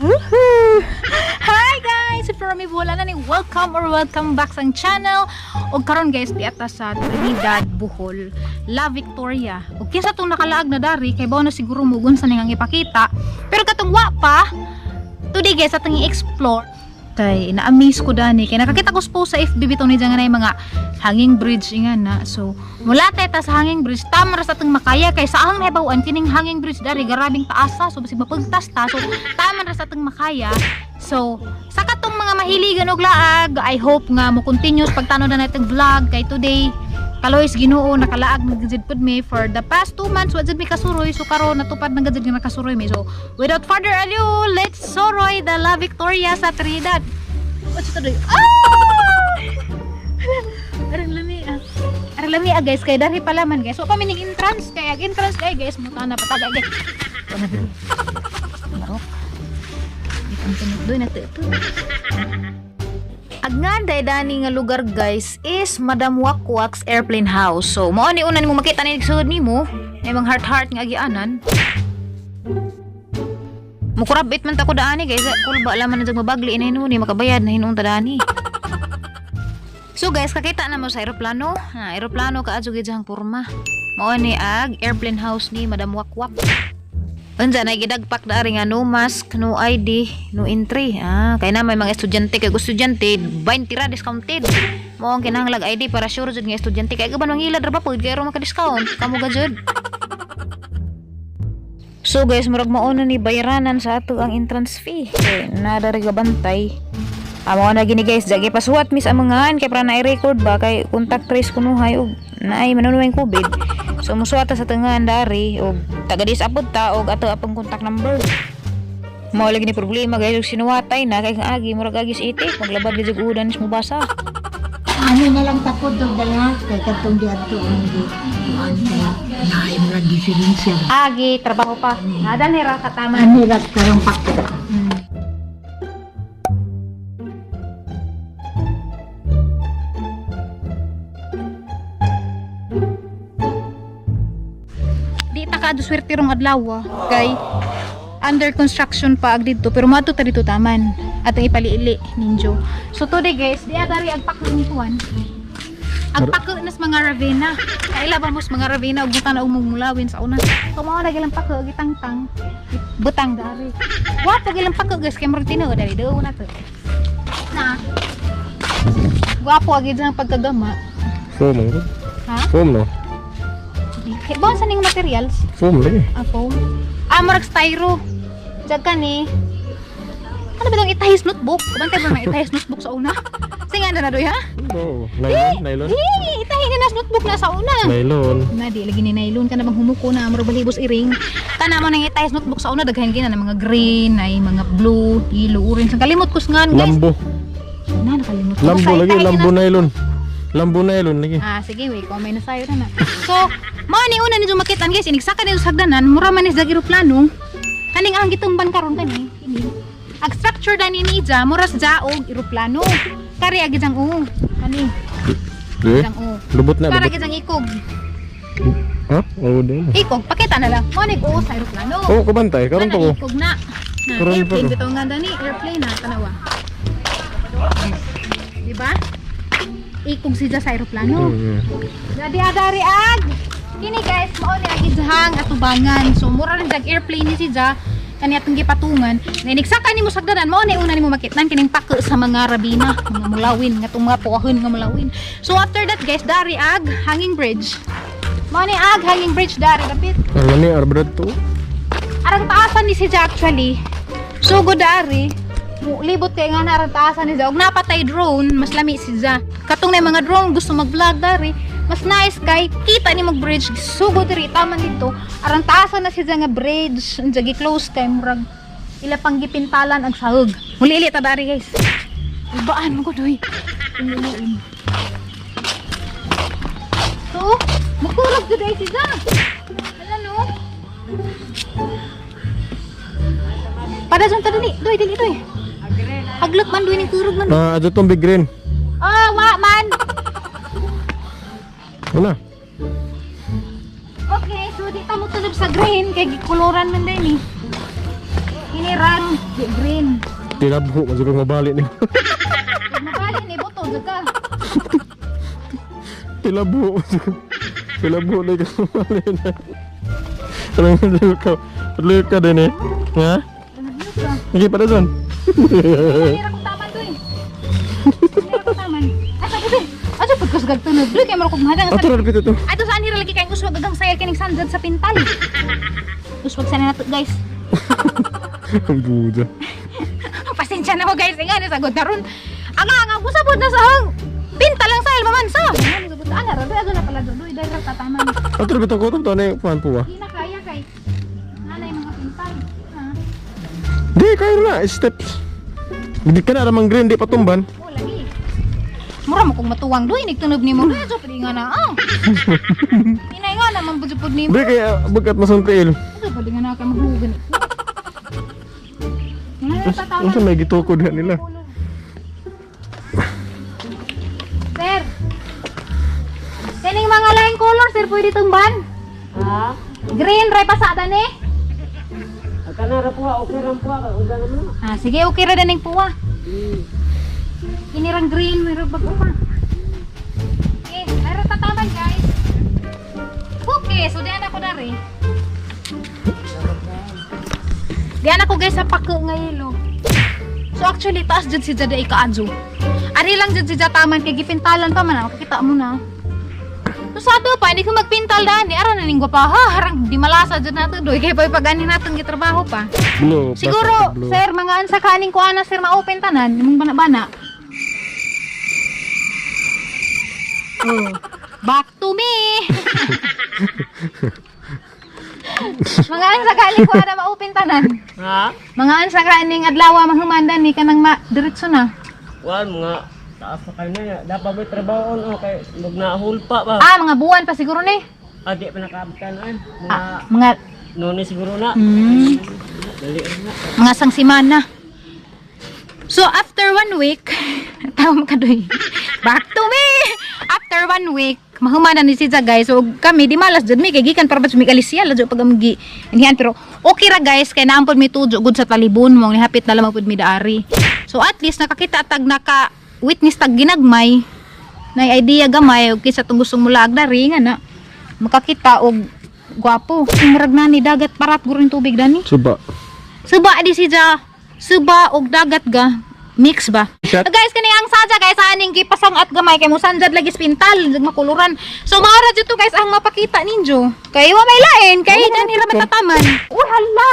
Woohoo! Hi guys! If you're wala na ni, welcome or welcome back sa channel. Og karon guys, di ata sa Trinidad, Bohol, La Victoria. Og kinsa tong nakalaag na dari kay bawo na siguro mugun sa ning ipakita. Pero katong wa pa, today guys atong i-explore kay na-amaze ko dani kay nakakita ko po sa FB bitaw ni nga na mga hanging bridge nga na. So mula ta sa hanging bridge, tama ra sa atong makaya kay sa ahang nahibaw-an kining hanging bridge dari garabing taasa, so basig mapagtas ta, so tama ra sa atong makaya. So sa katong mga mahiligan og laag, I hope nga mo continuous pagtanaw na natin vlog kay today kaloys Ginoo nakalaag na gid pud mi for the past 2 months wa jud mi kasuroy. So karon natupad na gid nga nakasuroy mi. So without further ado, let's suroy the La Victoria sa Trinidad. What's ito doy? Ah! Arang lami ah. Arang lami ah guys, kay dari pala man guys. Wa pa mi ning entrance kay ag entrance kay guys mo na pataga guys. Wa na dili. Barok. Itong tunog doy na ito. Agnganda dani nga lugar guys is Madam Wakwak's Airplane House. So mao ni una nimo makita ni sugod nimo, may mga heart heart nga agianan. Mukurabit man ta ko daani guys, kulba laman na mabagli na hinuon ni makabayad na hinuon ta daani. So guys, kakita na mo sa eroplano. Na eroplano ka adyo gid ang porma. Mao ni ag airplane house ni Madam Wakwak. Unsa na gidagpak dari nga no mask, no ID, no entry. Ah, kay na may mga estudyante kay gusto estudyante 20 ra discounted. Mao ang kinahanglag ID para sure jud nga estudyante kay gaban mangilad ra ba pud kay maka discount. Kamo ga jud. So guys, murag mao na ni bayaranan sa ato ang entrance fee. Kay naa dari gabantay. Amo na gini guys, jagi pasuwat mis ang mga kay para na record ba kay contact trace kunuhay og naay manunuhay COVID. So musuwat ta sa tengan dari og taga disapod ta og ato apong contact number. Mao lagi ni problema guys og sinuwatay na kay kang agi murag agi sa itik maglabad gid og udan is mubasa. Ano na lang takod og dala kay katong diadto ang di ano naay mga diferensya. Agi trabaho pa. Nada ni ra katama. Ani ra karong pakto. Di ta ka swerte rong adlaw ah. Kay under construction pa ag didto pero moadto ta dito taman atong ipaliili ninyo. So today guys, di adari ang pako ni Juan. Ang pako nas mga Ravena. Kaila ba mos mga Ravena ug butan na umumulawin sa una. So mao na gilang pako gitangtang butang dari. Wa pa gilang pako guys kay murag tinuod dari do na to. Na. Gwapo agid ang pagkagama. Foam ang good. Ha? Foam no? Kay bon sa ning materials? Foam lagi. Ah, foam. Ah, murag styro. Diyan ka ni. Ano ba itong itahis notebook? Bantay ba may itahis notebook sa una? Sige nga na doy ha? No, nylon, nylon. Hey, itahi na nas notebook na sa una. Nylon. Na di lagi ni nylon ka na bang humuko na murag balibos iring. Tana mo nang itahis notebook sa una daghan gina na mga green ay mga blue, yellow, orange. Ang kalimot ko ngan guys. Lambo. Na nakalimot ko. Lambo Basta lagi, itahi lambo na- nylon. Lambo nylon lagi. Ah, sige, wait. Comment na sayo na na. So, mao ni una ninyo makitaan guys, inigsaka ninyo sa hagdanan, mura man is dag eroplano. Kaning ang gitumban karon kani, kini. Ag structure dani ni ija, mura sa og eroplano. Kari agi jang o. Kani, Eh, jang o. lubot na, Kari lubot. agi jang ikog. Ha? Oo, din. Ikog, pakita na lang. Mao ni o sa eroplano. Oh, kabantay, karon pa Kana ko. ikog na. Na Karon pa airplane ko. bitaw nga dani, airplane na tanawa. Di ba? Ikog siya sa eroplano. Dadi adari ag. Kini guys, mao ni agi jahang atubangan. So mura rin jag airplane ni si Ja kani atong gipatungan. Na inigsaka nimo sagdanan, mao ni una nimo makitnan kining pako sa mga rabina, mga mulawin nga tong mga puahon nga mulawin. So after that guys, dari ag hanging bridge. Mao ni ag hanging bridge dari dapit. Ang lani arbrad to. Arang taasan ni si Ja actually. Sugod dari. Libot kay nga na arang taasan ni Ja. Og napatay drone, mas lami si Ja. Katong na yung mga drone gusto mag-vlog dari, mas nice kay kita ni mag bridge sugod diri taman dito. Arang taasan na si Ja nga bridge, unsa gi-close kay murag ila pang gipintalan ang sahog. Muli ta dari guys. Ibaan mo ko doy. Umuliin. So, makurog jud ay si Ja. Hala no. Pada sa dali, doy dili doy. Haglok man doy ning kurog man. Ah, adto tong big green. Ah, wa man. Wala. Okay, so di ta mo tulob sa green kay gikuluran man din eh. Kini rang di green. Tinabho man jud kang mabali ni. Mabali ni buto jud ka. Tilabho. Tilabho na ka mabali na. Parang madluyok ka. Madluyok ka din eh. Ha? Sige, para doon. Hindi ra kong taman doy. Hindi ra kong taman. Asa gud? Ato pagkusgag tunog. Doy kay mura kog mahadang. Ato na dito to. Ato saan hira lagi kay uswag agang sayal kining sandad sa pintal. Uswag sana nato, guys. Ang buda. Pasensya na mo, guys. Nga na sagot na ron. Anga anga usabot na sa hang. Pintal ang sayal mamansa. Nga sagot ana ra doy ato na pala doy dahil ra tataman. Ato na bitaw ko to na kuan po ba? Di na kaya kay nanay mga pintal. Ha? Di kaya na steps. Di ka na ramang green di patumban. Mo lagi. Mura mo kung matuwang doy nigtunob nimo. Doy ato pwede nga na. Ah. Inay nga naman pud pud nimo. Di kaya bagat masuntil. Ato pwede nga na kay maghugan. Nga tataman. Unsa may gitukod na nila? Sir. Kining mga laing color, sir, pwede tumban? Ha? Green ray pasada ni. Kana ra po, okay ra po kay unsa naman. Ah, sige, okay ra daning puwa. Ini rang green, mayroon bago pa. Okay, mayroon tataman, guys. Okay, so diyan ako dari. Diyan ako, guys, sa pako nga yelo. So actually, taas dyan si Jada ikaadyo. Ari lang dyan si Jada taman kay gipintalan pa man, ah, makikita mo na. So sa ato pa, hindi ko magpintal dani. Ara na ning pa ha, harang di malasa dyan nato doy kay pag ani natong gitrabaho pa. Blue. basta Siguro, blue. sir, mga ansa kaning kuana sir ma-open tanan, imong bana-bana. Oh, back to me. Mga ansa kaning kuana ma-open tanan. Ha? Mga ansa kaning adlaw mahumandan ni kanang ma diretso na. Wan mga taas pa kayo na. Dapat may trabaho on okay. Mag nahulpa ba? Ah, mga buwan pa siguro ni. Ah, di pa nakaabtan ay. Mga Ah, mga nuni siguro na. Dali ra na. mga sangsimana. So after one week, tawag ka doy. Back to me. After one week, mahumana ni siya, guys. So kami di malas jud mi kay gikan para ba mi Galicia la jud pag amgi. Inihan pero okay ra, guys, kay naampod mi tujo gud sa talibon mo ni hapit na lamang pud mi daari. So at least nakakita tag naka witness tag ginagmay na idea gamay og kinsa tong gustong mulaag dari nga na makakita og gwapo. Murag na ni dagat parat guro yung tubig dani. Suba. Suba di siya. Suba og dagat ga. Mix ba? Shot. So guys, kani ang sadya guys aning gipasang at gamay kay musanjad lagi spintal makuluran. So maora dito, guys, ang mapakita ninyo. Kay wa may lain kay dani ra matataman. Uy hala.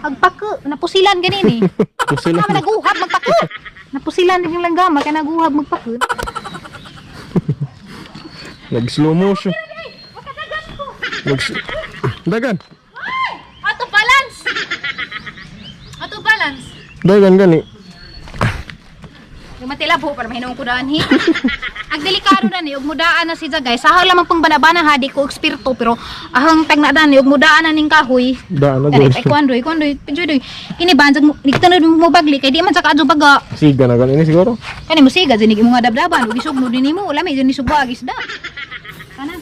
Agpako napusilan ganin eh. Pusilan. Kama naguhab magpako. Napusilan din yung langgama kay naguhab magpako. Nag slow motion. Nag Dagan. Ato balance. Ato balance. Dagan gani. Lumatila po para mahinong ko daan hi. Ang delikado na ni ug mudaan na siya, guys. Sa lamang pang banabana ha, di ko eksperto pero ahang tag na dani ug mudaan na ning kahoy. Daan na Dali gud. ay kuan doy, kuan doy, pijoy doy. Kini ba nigtanod mo bagli kay di man sa kaadyo baga. Siga na gani ni siguro. Kani mo siga dinig imong nga dabdaban ug isugno din nimo, lami jud ni suba isda. Kana.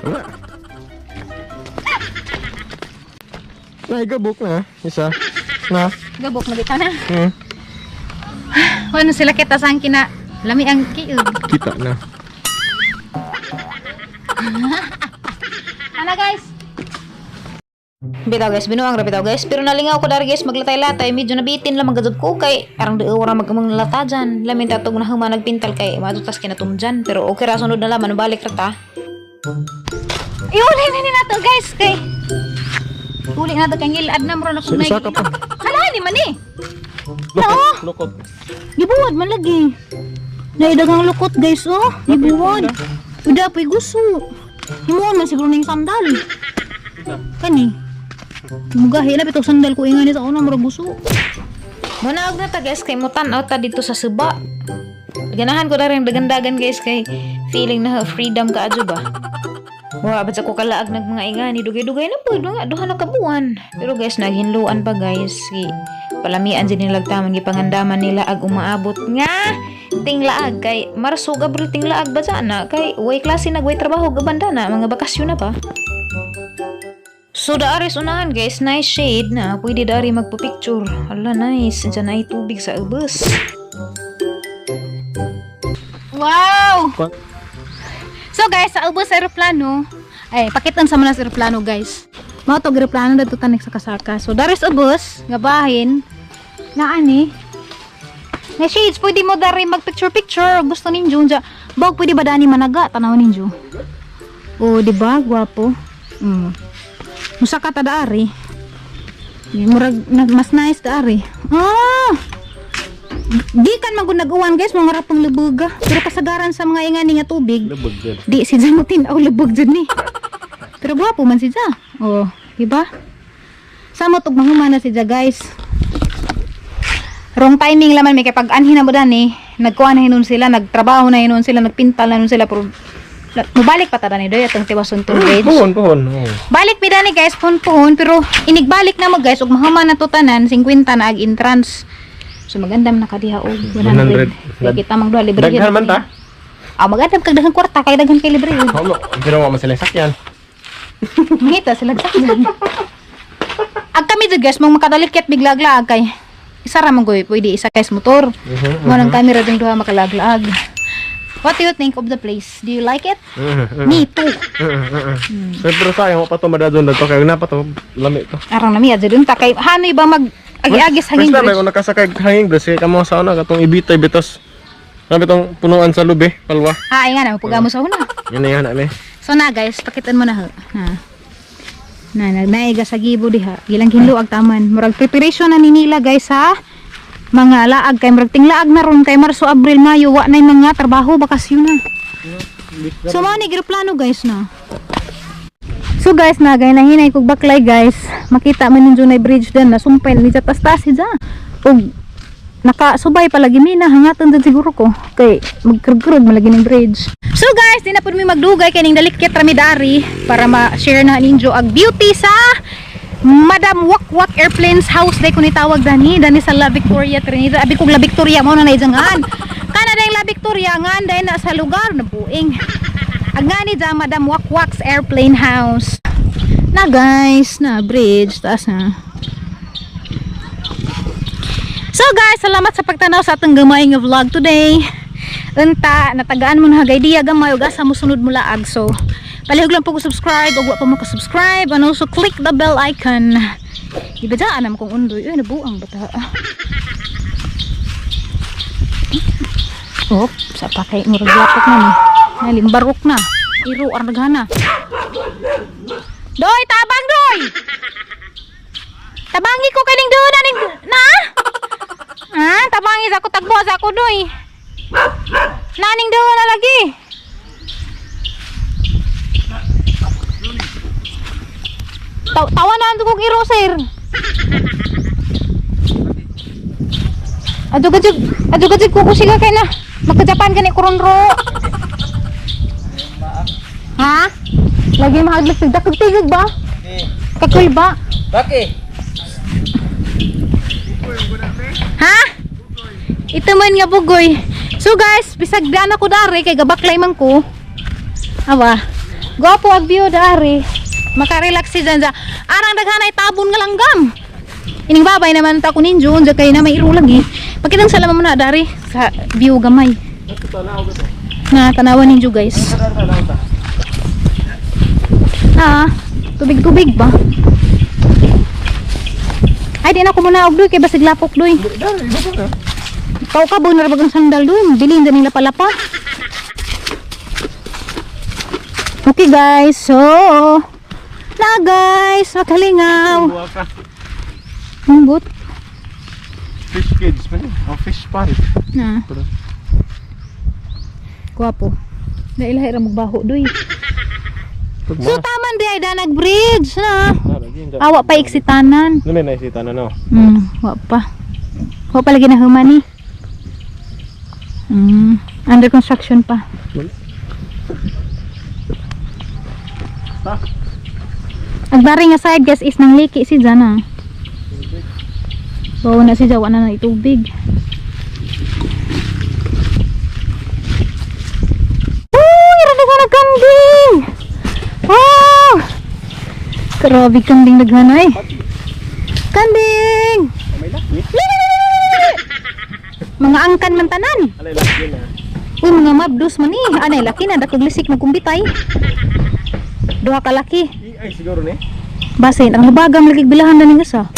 Wala. Naigabok na. Isa. Na. Gabok na bitaw na. Ano sila kita sa kina lami ang kiug. Kita na. Ana, guys. Bitaw, guys, binuang ra bitaw, guys. Pero nalingaw ko dari, guys, maglatay-latay. Medyo nabitin lang maggadog ko kay arang di ora magamang lata dyan. Lamin tatog na huma nagpintal kay matutas kinatum dyan. Pero okay ra sunod na laman balik ra ta. Iuli na ni nato, guys, kay Uli na to kay ngilad na mura na So, isa ka pa. Hala ni man eh. Lukot. Lukot. Gibuwad man lagi. Naidagang lukot, guys, oh. Gibuwad. Uda po'y gusto. Himuon man siguro ning sandal. Kani. Mugahi na bitong sandal ko ingani sa una murag gusto. Muna og na ta, guys, kay mutan-aw ta dito sa suba. Ganahan ko na rin dagandagan, guys, kay feeling na freedom ka adyo ba. Wala ba sa ko kalaag nag mga ingani dugay-dugay na po mga duha na ka buwan. Pero guys, naghinluan pa, guys. Gi palamian din nila taman gipangandaman nila ag umaabot nga Tinglaag kay Marso ug Abril tinglaag ba dyan na kay way klase nagway trabaho gabanda na mga bakasyon na pa. So daari sa unahan guys, nice shade na pwede dari magpa-picture. Hala nice, dyan ay tubig sa ubos. Wow! So guys, sa ubos sa eroplano, ay pakitan sa mga sa eroplano guys. Mao to eroplano dadto tanik sa kasaka. So dari sa ubos nga bahin na ani. Na shades pwede mo dari mag picture picture gusto ninyo dya. Bog pwede ba dani managa tanaw ninyo. Oh, di ba? Gwapo. Musaka ta daari. Murag mas nice daari. Ah! Di kan man gud nag-uwan guys, mga rapang lubuga. Pero kasagaran sa mga ingani nga tubig, Lubog dyan. di si mo tin-aw lubog dyan ni. Pero gwapo man si Ja. Oh, di ba? Samot og manghumana si Ja guys. Wrong timing laman may kay pag anhin na mo dani, nagkuha na hinon sila, nagtrabaho na hinon sila, nagpintal na hinon sila pero mubalik pa ta dani doy atong Tiwason Bridge. Puhon, puhon. Oo. Balik mi dani guys, puhon-puhon pero inigbalik na mo guys ug mahuman na to tanan 50 na ag entrance. So magandam na kadiha og 100. 100. Kay kita mang duha libre. Daghan man ta. Ah, magandam kag daghang kwarta kay daghan kay libre. Oo, pero wa man sila sakyan. Mangita sila daghan. Ag kami jud guys mong makadalikit biglaglaag kay isa ra man goy pwede isa kay sa motor. Mo nang camera ding duha makalaglaag. What do you think of the place? Do you like it? Me too. Pero sayang wa pa to madadon dadto kay na pa to lami to. Arang nami adyo dun ta kay hanoy ba mag agi-agi sa hangin First time bridge? ako nakasakay og hanging bridge kay kamo sa una katong ibitay bitos. Sabi tong punuan sa lubi, palwa. Ah, ay nga na, pugamo sa una. Yun na yan, ame. So na guys, pakitan mo na ho. Na. Na nagnaiga sa gibo diha. Gilang hinlo ag taman. Murag preparation na ni nila guys sa mga laag kay murag tinglaag na ron kay Marso, Abril, Mayo wa nay mga trabaho bakasyon na. So mao ni eroplano guys no. So guys, na gay nahinay kog baklay guys. Makita man ninyo na bridge dan nasumpay na ni tas-tas dyan. Ug nakasubay palagi mi na hangatan din siguro ko kay magkrugkrug malagi ning bridge. So guys, di na pud mi magdugay kay ning dalikit ra mi dari para ma-share na ninyo ang beauty sa Madam Wakwak Airplanes House day kun itawag dani dani sa La Victoria Trinidad. Abi kog La Victoria mo na naijangan. Kana dayng La Victoria ngan day na sa lugar na buing. Ag ngani dya Madam Wakwak's Airplane House. Na guys, na bridge taas na. So guys, salamat sa pagtanaw sa atong gamay nga vlog today. Unta, natagaan mo na hag idea gamay ug asa mo sunod mo laag. So, palihog lang po ko subscribe ug wa pa mo ka subscribe and also click the bell icon. Ibadaan naman kong undoy. Uy, nabuang bata. Oh, sa pakay murag lapok na ni. Naling barok na. Iro arnaghana. Doy, tabang doy. Tabangi ko kaning doon na ning na. Ha, tabangi sa ako tagbo sa ako doy. Naning doon na lagi. Tawa na kong iro sir. Adyo gajig, adyo gajig kuko sila kay na. Magka-Japan gani kuron ro. Ha? Lagi mahaglik tigdak tigag ba? Kakoy ba? Bakit? Ha? Ito man nga bugoy. So guys, bisag daan ako dari kay gabaklay man ko. Awa. Gwapo ang view dari. Makarelax si dyan. Arang daghan ay tabon nga langgam. Ining babay naman ta ko ninyo unja kay na may iro lagi. Pakitang salamat mo na dari sa view gamay. Na tanawan ninyo guys. Ah, tubig-tubig ba? Ay, di na ko muna og doy kay basig lapok doy. Kau ka na rabag ang sandal doy, bilin din nila palapa. Okay guys, so na guys, makalingaw. Buwa ka. Ambot Fish cage man yun. Oh, fish pond. na. Gwapo. Dahil ra magbaho doy. So taman di ay danag bridge na. Awa pa iksitanan. Ano may naisita na no? Wa pa. Wa pa lagi na humani. Under construction pa. Ang dari nga side guys is nang liki si Jana. Bawa na si Jawa na na itubig. Grabe kanding naghanay. Kanding! May laki. Mga angkan man tanan. Alay laki na. Uy, mga mabdos man eh. Anay, laki na. Dakog lisik magkumbitay. Duha ka laki. Ay siguro ni. Basin, ang hubagam lagi bilahan na ninyo sa.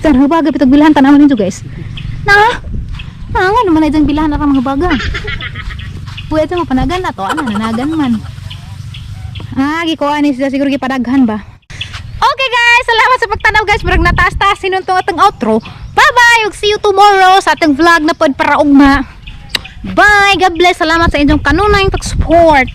Ang hubaga pitog bilahan tanawan ninyo, guys. Na! Na nga naman ay diyang bilahan na mga hubaga. Uy, ito mo panagan na to. Ana, nanagan man. Ah, gikuha ni sila siguro gipadaghan ba? Okay guys, salamat sa pagtanaw, guys. Murag nataas-taas sinuntong atong outro. Bye-bye! Ug see you tomorrow sa atong vlog na pod para ugma. Bye! God bless. Salamat sa inyong kanunay pag-support.